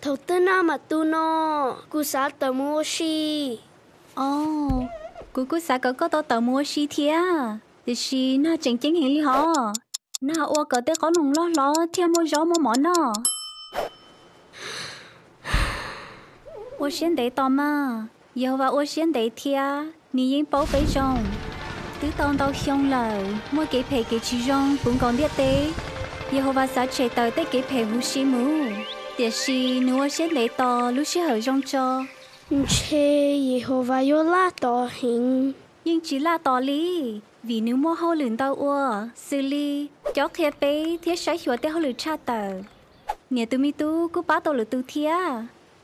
Thaum twg nag mam tu no? Kuv xav tawm mus ua si. Au, kuv kuj xav kom koj tau tawm mus ua si thiab, tiam sis nag tseem ceeb heev li hos. Nag ua kom tej qoob loo loj hlob thiaj muaj zaub muaj mov noj. Ua siab ntev tos mas, Yehauvas ua siab ntev thiab nws yeej paub peb zoo. Twb tau ntau xyoo lawm, muaj kev phem kev tsis zoo puv nkaus ntiaj teb. Yehauvas xav tshem tawm tej kev phem huv si mus, tiam sis nws ua siab ntev tos lub sij hawm zoo tso. Ntshe Yehauvas yuav laj tos heev. Yeej tsis laj tos li, vim nws muaj hauj lwm ntau ua, xws li cob qhia peb thiab saib xyuas tej hauj lwm tshaj tawm. Niam tus me tub kuj pab tau lwm tus thiab.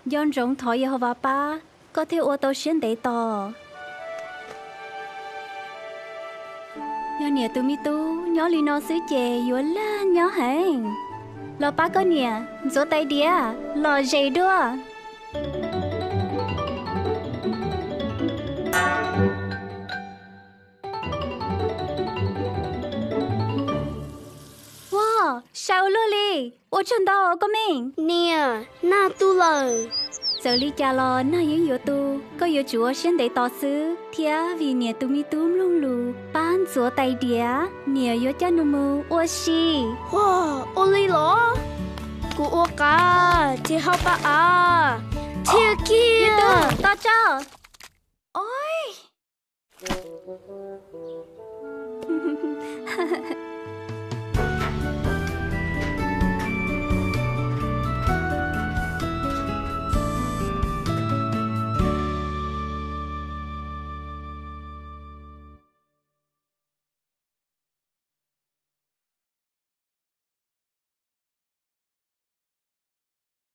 Nco ntsoov thov Yehauvas pab, koj thiaj ua tau siab ntev tos. Yog niam tus me tub nyob li no xwb ces yuav laj nyob heev. Los pab koj niam ntxuav tais diav lom zem dua. Ua, sai ua luaj li, ua tsaug ntau koj me niam, nag tu lawm. Txawm li cas los nag yeej yuav tu, koj yuav tsum ua siab ntev tos xwb thiab vim niam tus me tub mloog lus pab ntxuav tais diav, niam yuav coj nws mus ua si. Ua, ua li los? Kuv ua qab ces hau pa av, thiaj kiag. Tos tso. Oi,